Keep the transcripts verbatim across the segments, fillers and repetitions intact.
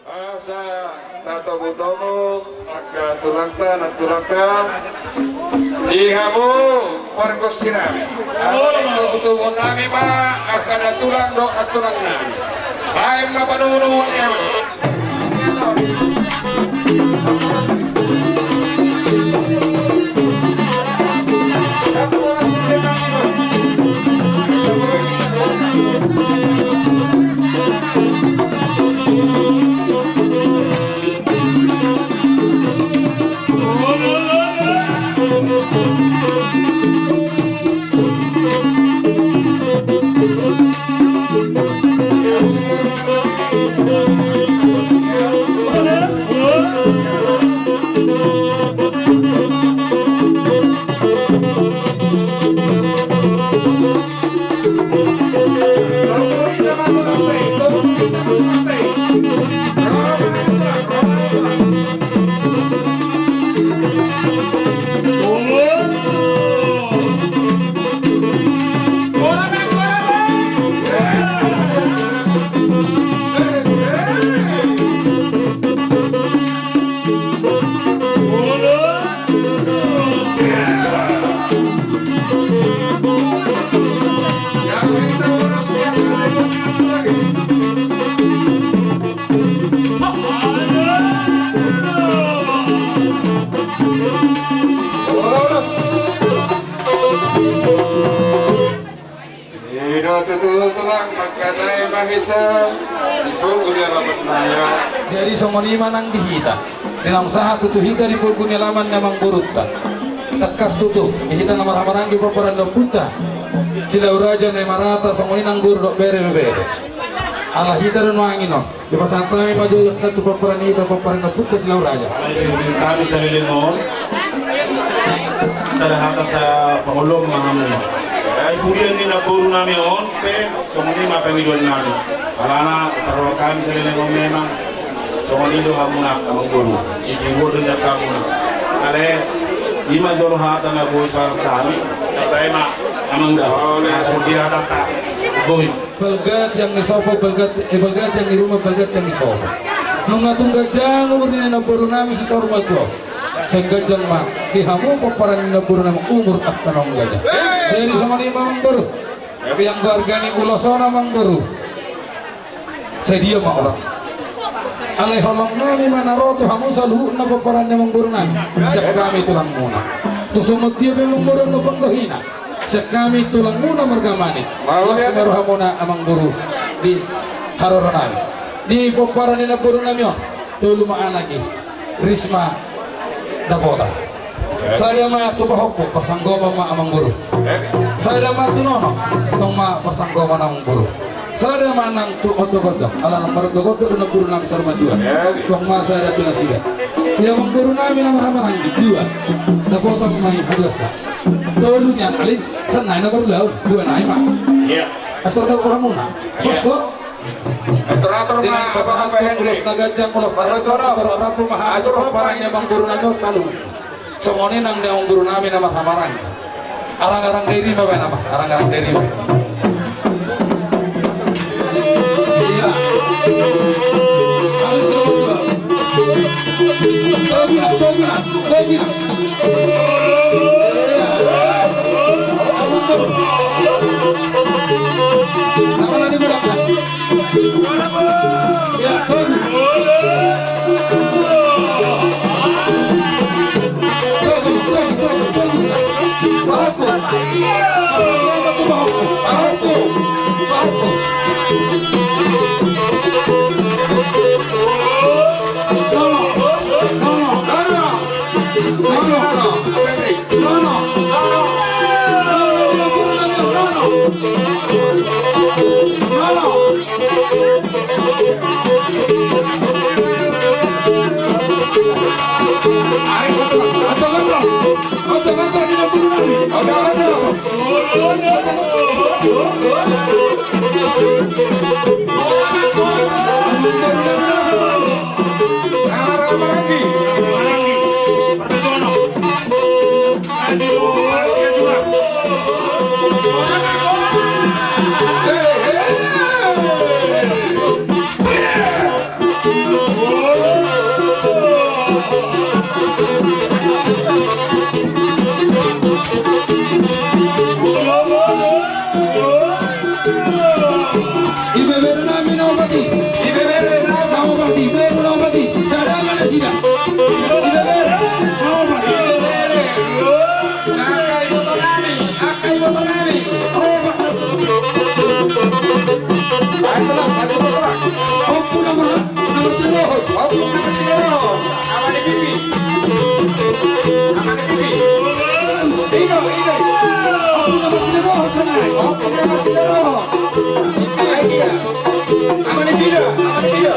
Asa tatomu-tomu angka tulangta, nantulangta, di hamu pargonsi nami. Asa tatomu-tomu nami ma angka nantulang dohot nantulang nami. Baen ma panomu-nomuon ni hamu. Jadi songon i ma nang di hita, di naung sahat tu hita di pogu ni alaman ni amangborunta. Tangkas tutu di hita na marhahamaranggi pomparan ni ompunta Silau Raja Namarata, songon i nang boru dohot bere, bebere. Ala hita do nuaeng on. Dipasahat hami ma jolo tu pomparan ni hita, pomparan ni ompunta Silau Raja. Hami saleleng on, sada hata sapangoloan ma hamu. Ai huria ni namboru nami on pe songon i ma pangidoan nami. Alana parrohahon hami saleleng on memang songon i do hamuna amangboru. Sitiruon do jangka muna. Alai i ma jolo hata na boi sahat hami. Sampai ma amang da. Songon i hatanta. Boi. Balga tiang ni sopo, balga, eh, balga tiang ni ruma, balga tiang ni sopo. Nunga tung ganjang umur ni namboru nami si saur matua. Sai ganjang ma di hamu pomparan ni namboru nami umur angka naung ganjang. Jadi songon i ma amangboru. Ianggo arga ni ulos on amangboru, sai dia ma orang. Alai holong nami ma na ro tu hamu saluhutna pomparan ni amangboru nami. Sian hami tulangmuna. Tu songon dia pe amangboru na panggohina. Sian hami tulangmuna marga Manik. Las ma rohamuna amangboru di haroro nami. Di pomparan ni namboru nami on tolu ma anak i. Risma Dapotan. Sada ma tu pahompu, parsanggoman ma amangboru. Sada ma tu nono, tong ma parsanggoman amangboru. Sada ma nang tu ondok-ondok, ala nang marondok-ondok do namboru nami saur matua. Tong ma sada tu nasida. Ia amangboru nami na marhahamaranggi dua. Dapotan ma i haduansa. Tolu ni angka i, sian nai na marulaon, dua nai ma. Iya. Astor do rohamuna. Iya. Pos do. Atur-atur ma. Di na pasahathon ulos na ganjang, ulos na hata, satorop rambu ma hami tu pomparan ni amangboru nami on saluhut. Songon i nang di amangboru nami na marhahamaranggi. Arang-arang diri ma baen, arang-arang diri ma. Iya. Harus nomor dua. Togu na, togu na, togu na. Iya. Amangboru. Tangan di gudang. Iya, togu. Togu, togu, togu, togu. Pahompu. Pahompu, pahompu, pahompu. Nono, nono, nono. Nono. Nono. Nomor tiga dohot. Ompung nomor tiga dohot. Ama ni Pipi. Ama ni Pipi. Ino, ino. Ompung nomor tiga dohot, sana. Ompung nomor tiga dohot. Ai dia. Ama ni Pida, ama ni Pida.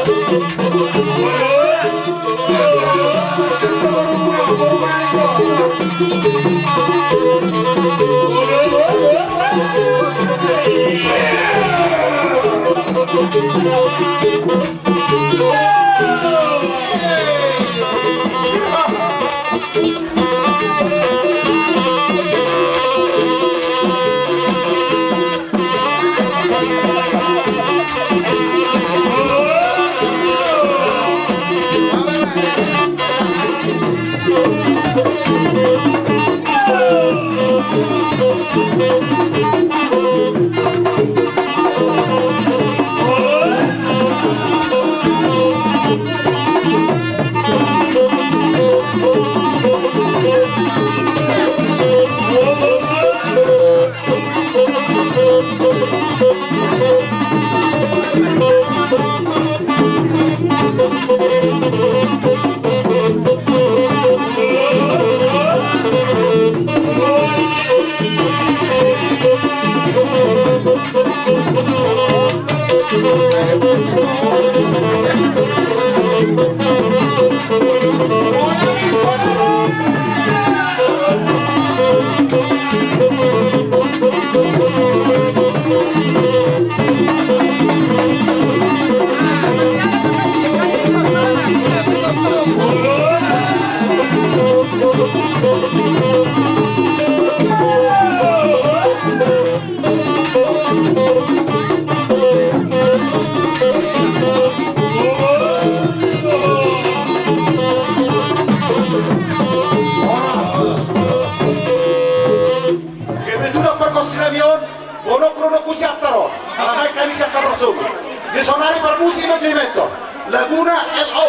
Kebetulan pargonsi nami on, bonoku do nongku Siantar on. Alai hami Siantar Marsogo. Di sonari parmusik ma jo i, metto. Laguna L O.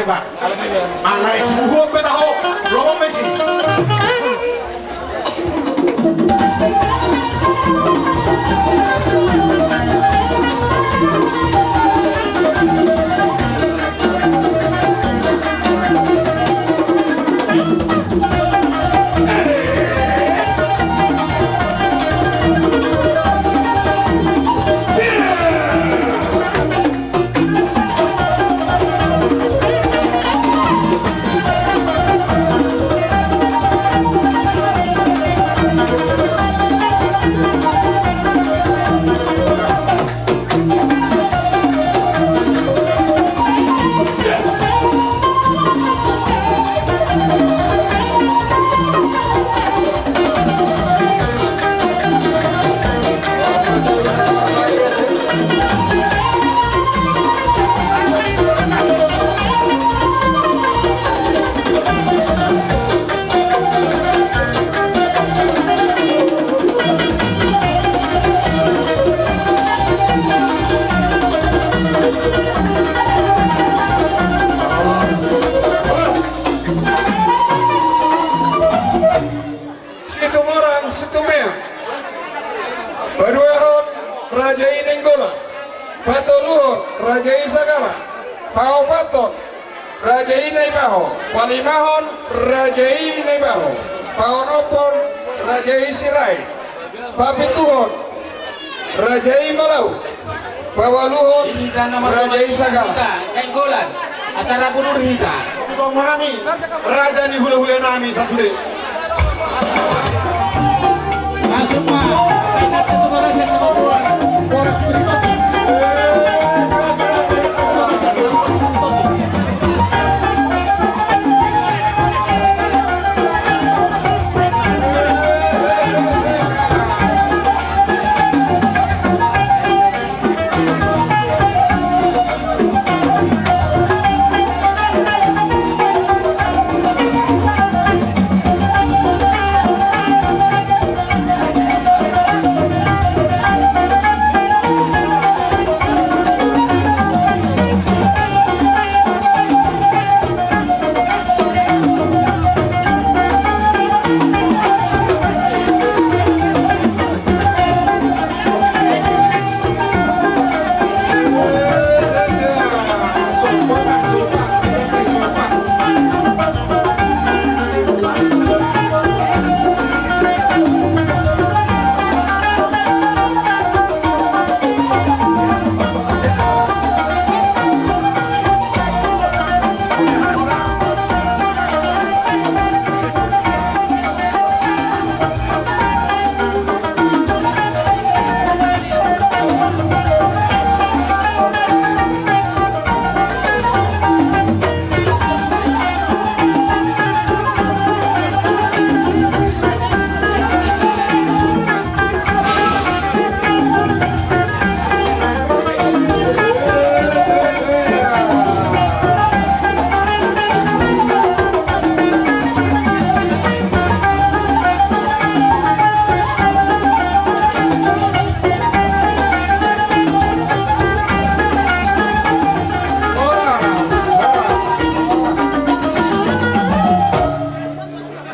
Alai sibuhuon pe taho, lomo ma i. Situmorang Situmeang. Paduahon, Raja i Nainggolan. Patoluhon, Raja i Sagala. Paopathon, Raja i Naibaho. Palimahon, Raja i Naibaho. Paonomhon, Raja i Sirait. Papituhon, Raja i Malau. Paualuhon, Raja i Sagala. Nainggolan, asa rap udur hita. Tong hami, raja ni hulahula nami sasude. Masuk ma, kaingat itu barasan sama tuan. Boras berita.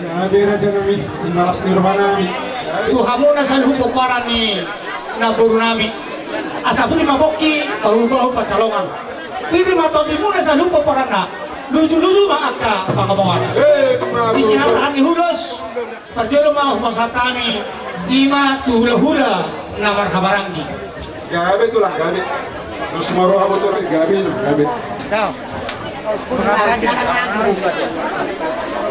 Gabe raja nami, di malas ni roha nami. Tu hamuna saluhut pomparan ni namboru nami. Asa pir ma pongki, pahulbahu pansalongan. Pir ma tondimuna saluhut pomparanna. Lujuluju ma angka pangomongan. Eh, ma- Di sihatahan ni ulos. Parjolo ma hupasahat hami, i ma tu hulahula na marhahamaranggi. Gabe tulang, gabe. Nusmoro aboto, gabe, gabe.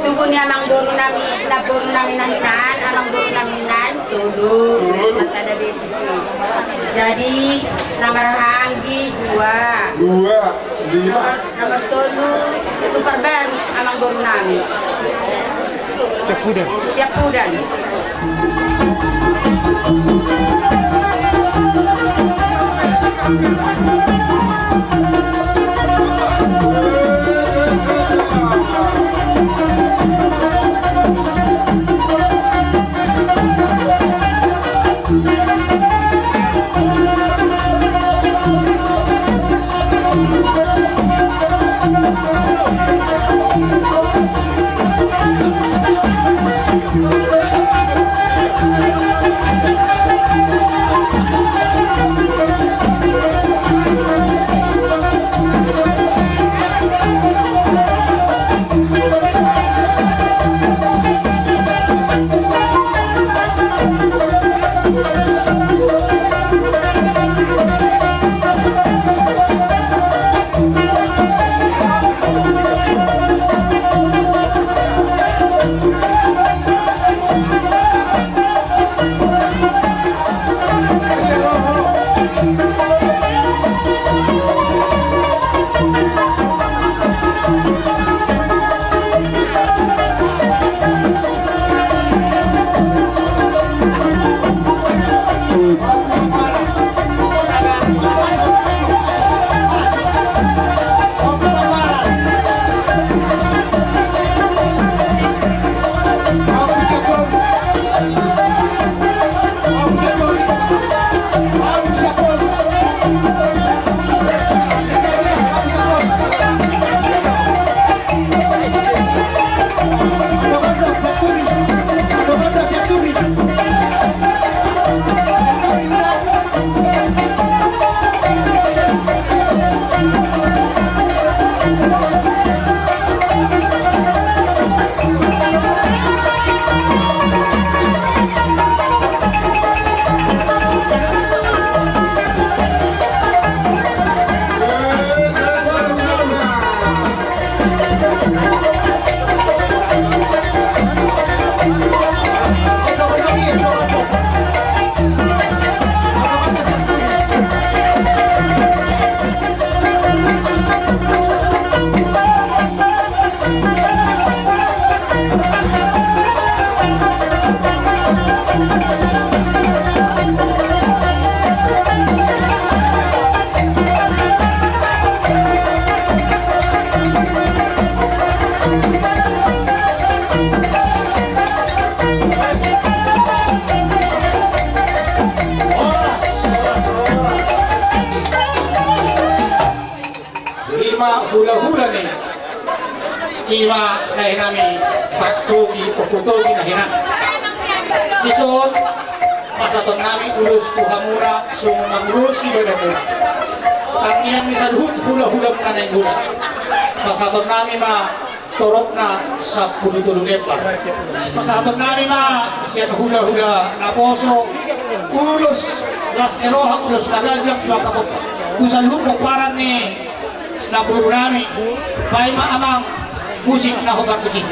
Tubu ni amangboru nami, namboru nami na hinan, amangboru nami hinan, tolu. Tolu. Masada be. Jadi, na marhahamaranggi dua. Dua, lima. Nomor tolu, tu Parbarus, amangboru nami. Siapudan. Siapudan. Hulahula ni i ma dainami, Pak Togi, Ompu Togi dainami. Dison pasahatonnami ulos tu hamuna songon mangulosi badanmuna. Tangiang ni saluhut hulahulamuna na i hula. Pasahatonnami ma toropna sampulu tolu lembar. Pasahatonnami ma sian hulahula naposo ulos las ni roha, ulos na ganjang tu angka pom-, tu saluhut pomparan ni namborunami. Baen ma amang musik na hombar tusi.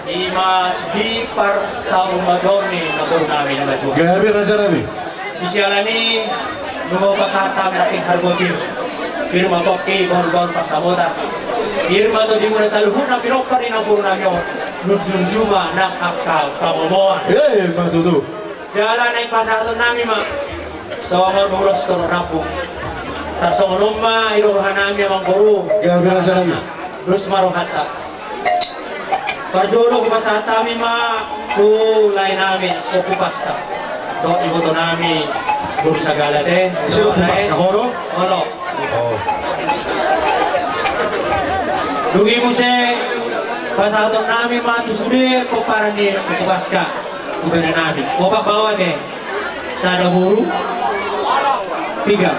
Ima di parsaurmatuaon ni namboru nami na matua. Gabe raja nami. Di siala ni i nunga hupasahat hami nangkin hargoan pir, pir ma pongki, bahulbahul pansamotan. Pir ma tondimuna saluhutna pinompar ni namboru nami on. Nunjunjung ma nang angka pamomoan. Eh, ma tutu. Jala naeng pasahaton nami ma songon ulos torop rambu. Tarsongon on ma i roha nami amangboru. Gabe raja nami. Dos ma rohanta. Parjolo hupasahat hami ma tu lae nami Ompu Paska dohot iboto nami Boru Sagala, te. Ise Ompu Paska, ho do? Olo. Oh. Dung i muse pasahaton nami ma tu sude pomparan ni Ompu Paska. Bere nami. Opat baoa, te. Sada boru. Piga?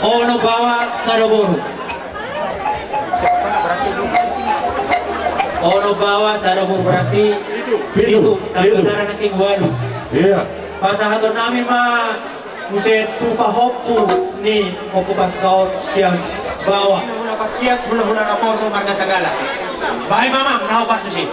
Onom baoa, sada boru. Onom baoa, sada boru, berarti pitu. Pitu. Tambah sada nangkin ualu. Iya. Pasahaton nami ma muse tu pahompu ni Ompu Paska on sian baoa. Hulahula parsiat, hulahula naposo marga Sagala. Baen ma amang na opat tusi.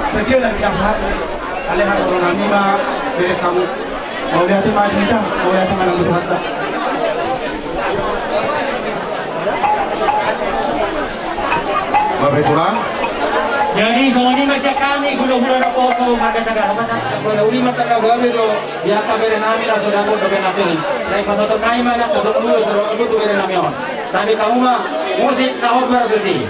Sadia na pinangkat, ale haroro nami ma, berek hamu. Mauliate ma di hita, mauliate ma nang di hata. Bapak Tulang. Jadi songon i ma sian hami hulahula naposo marga Sagaropa. Songon i ma tanda gabe do di angka bere nami na so dapot dope na pili. Naeng pasahaton nami ma na pasahaton dulu tu bere nami on. Sambil hamu ma musik na hombar tusi.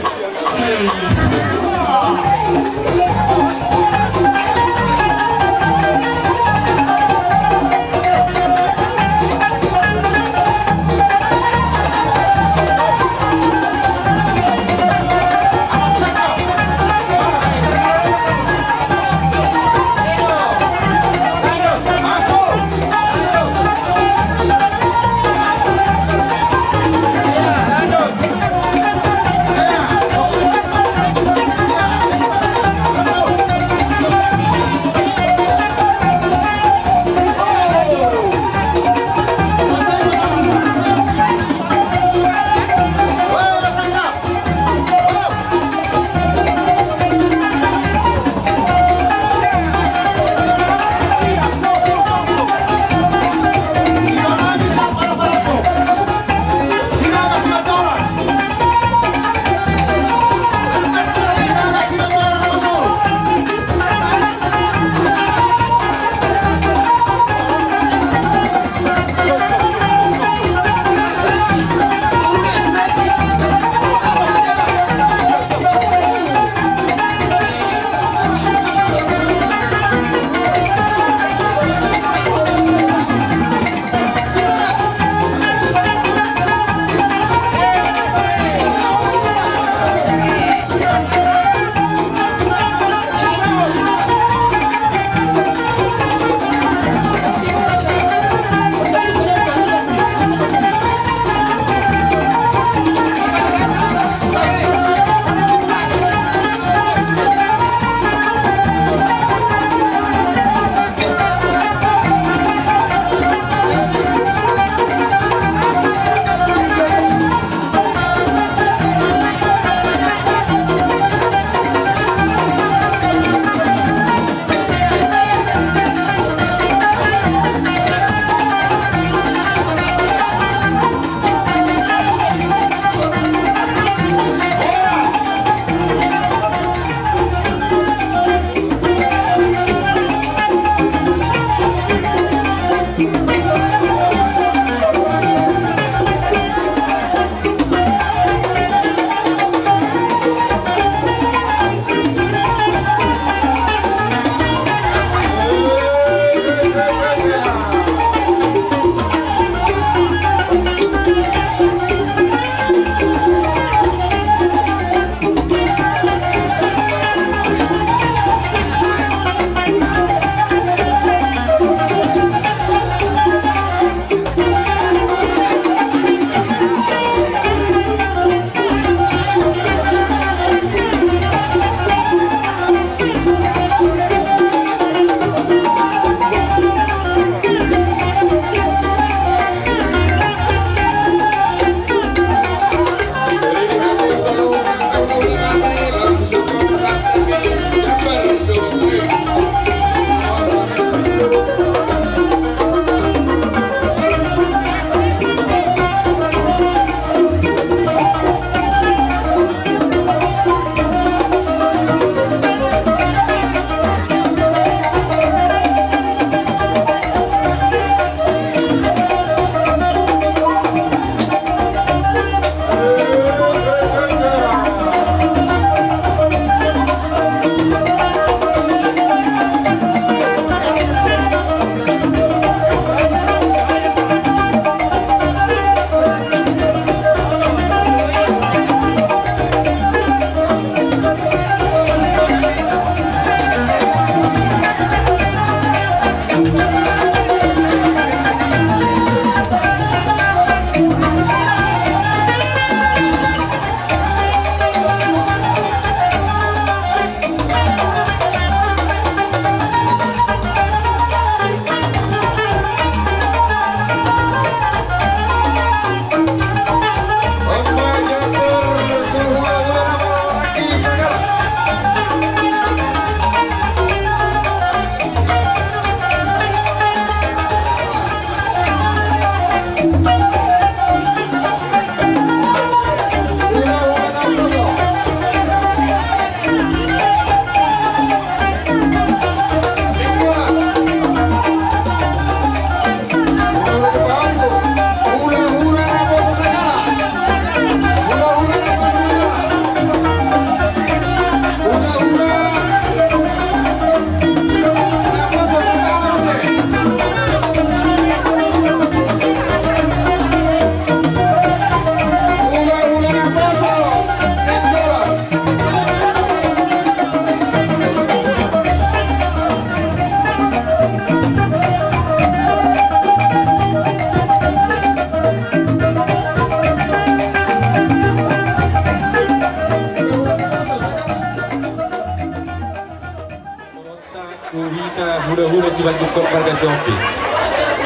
Jungkot marga Sihombing.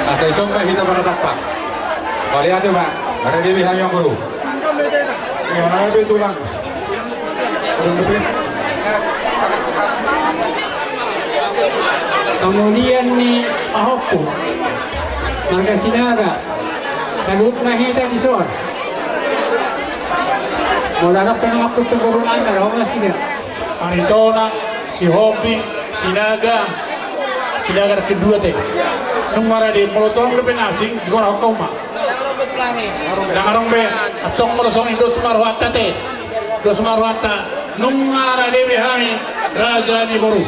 Asa dison ma hita marnatampak. Mauliate ma. Marade be hami, amang boru. Ia, be tulang. Kemudian ni pahompu marga Sinaga. Salut ma hita dison. Molo adong pe na mangkutu boru nami, ro ma nasida. Aritonang, Sihombing, Sinaga, Sinaga kedua te. Nunga rade, molo tong dope na asing, digorahon hamu ma. Ndang adong be, antong molo songon i dos ma rohanta te. Dos ma rohanta, nunga rade be hami, raja ni boru.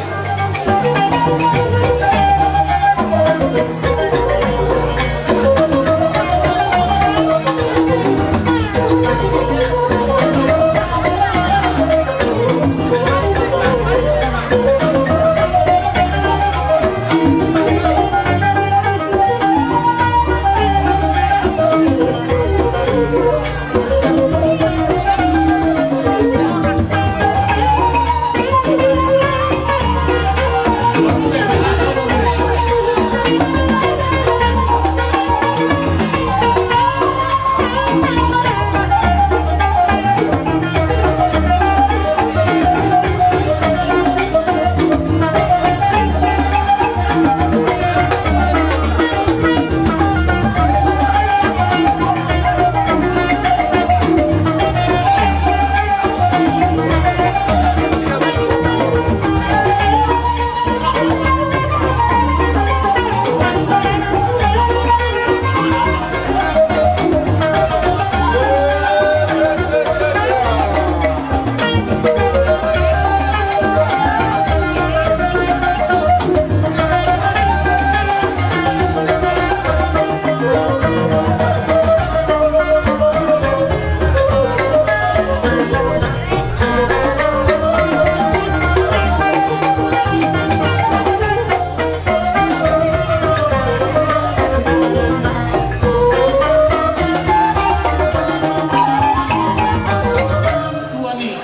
Tuhan i,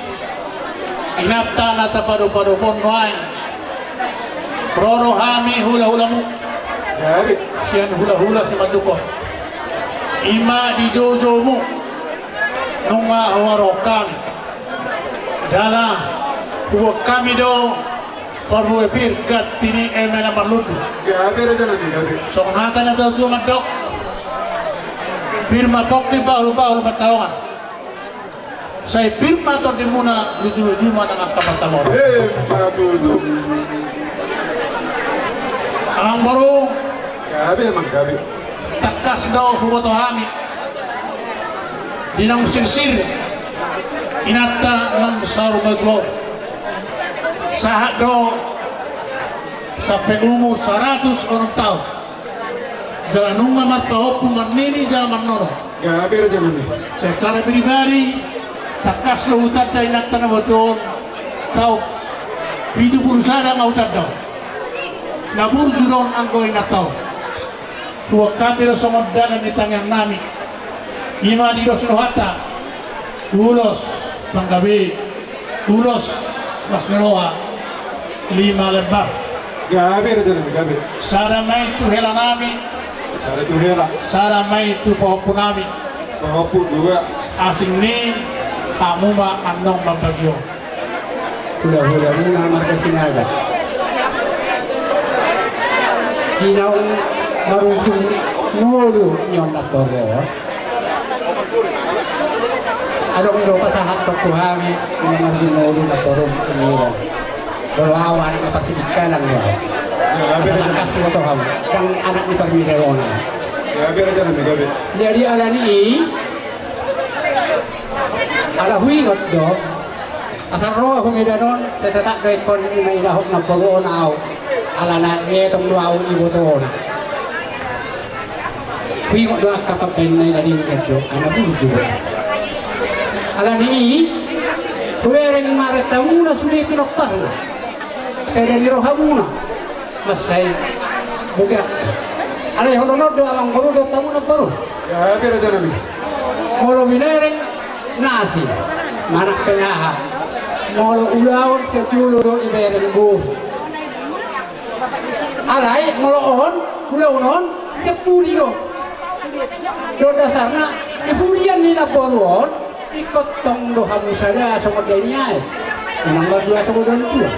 inanta na tapadopadophon nuaeng. Ro do hami hulahulamu. Sian hulahula Simanjungon. I ma di joujoumu. Nunga huharohon hami. Jala huboan hami do parbue pir, ganti ni eme na marlundu. Gabe raja nami, gabe. Songon hata ni natuatua mandok, pir ma pongki, bahulbahul pansalongan. Sai pir ma tondimuna, lujuluju ma nang angka pansalongan. Emma tutu. Amang boru. Gabe, amang, gabe. Tangkas do huboto hami di naung sirsir inanta naung saur matua on. Sahat do sampe umur saratus onom taon. Jala nunga marpahompu marnini jala marnono. Gabe raja nami. Secara pribadi, tangkas do hutanda inanta na botoon. Taon pitu pulu sada nga hutanda. Na burju do on anggo inanta on. Huboan hami do songon dalan ni tangiang nami. I ma di dos rohanta. Ulos panggabean. Ulos las ni roha. Lima lembar. Gabe raja nami, gabe. Sada ma i tu hela nami. Sada tu hela. Sada ma i tu pahompu nami. Pahompu dua. Asing ni hamu ma annon mambagi on. Hulahulamuna marga Sinaga. Di naung marujung ngolu ni on namboru on. Adong do pasahathon tu hami na marujung ngolu namboru on, ini on. Molo au anak ni parsidikanan do. Asa tangkas huboto hamu. Ndang anak ni parmidaonan. Jadi alani i, ala huingot do. Asa ro au Medan on, sai tetap do ingkon i ma inahon namboru on au. Alana dietong do au ibotona. Huingot do angka pambahenna i na denggan do, anak burju do. Alani i, hubereng ma rentamuna sude pinomparna. Sai dadi rohamuna. Mansai buka. Alai holong do amang boru dohot hamu namboru. Gabe raja nami. Molo binereng nasi manang pe aha. Molo ulaon sai tu jolo do ibereng boru. Alai molo on, ulaon on, sian pudi do. Dohot dasarna, di pudian ni namboru on, ingkon tong do hamu sada songon daini i. Memang luar biasa godang tua.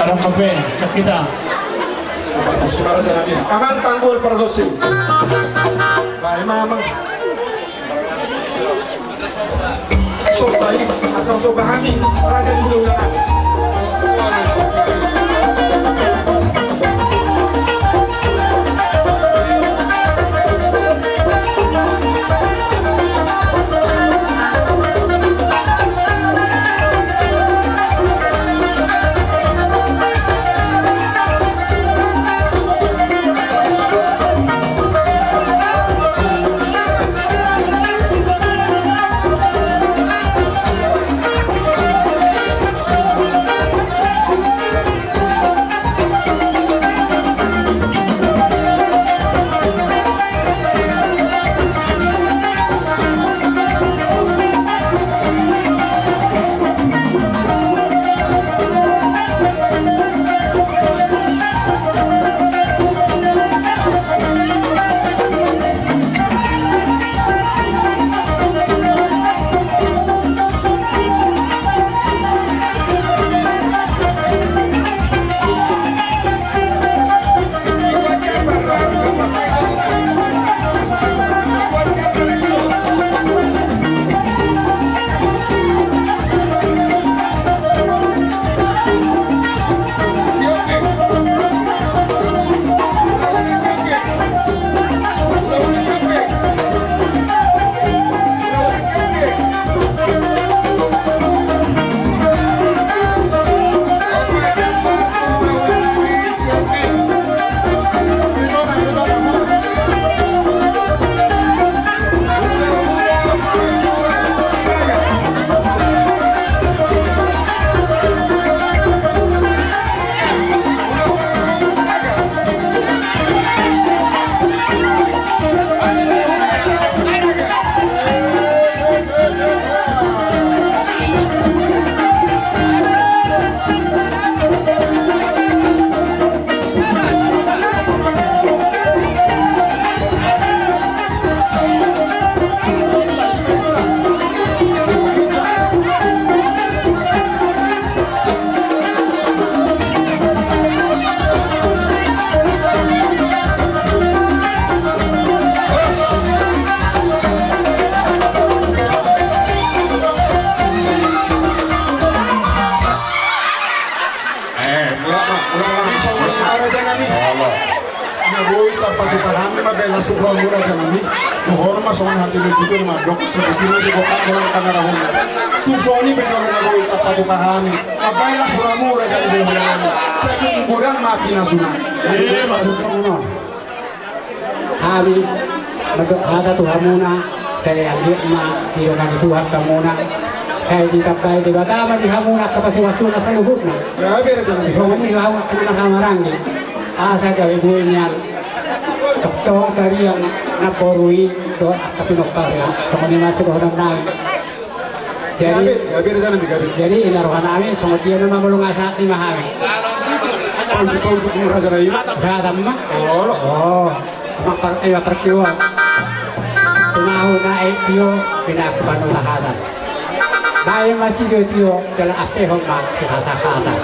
Adong hape sian hita. Amang Panggul Pargonsi. Bae ma amang. Somba i asa somba hami raja di hula-hula nami. Patupa hami ma, baen las rohamu raja nami. Dohonon ma songon hata ni tutur ma, dok seperti masih kok tak pulang tangan rahum. Tung songon i pe jolo na boi tak patupa hami. Baen las rohamu raja nami. Jadi godang ma pinasuna. Hami mandok hata tu hamuna, sai anggiat ma didongani Tuhan hamuna, sai ditambai Debata ma di hamuna angka pasupasuna saluhutna. Gabe raja nami. Songon i hamu angka na marhahamaranggi, asa gabe boi nian tongtong tariang namboru i dohot angka pinomparna. Songon i ma sidohonon nami. Jadi, gabe, gabe raja nami, gabe. Jadi, ina roha nami, songon dia nama molo nggak sakti ma hami. Pausuk, pausuk, raja nami. Sahatan ma? Olo. Oh, mak par-, eh, mak parkiwa. Tunahu na, eh, tio, pinaku panu sahatan. Bae masih tio, jala ape homa, sahatan.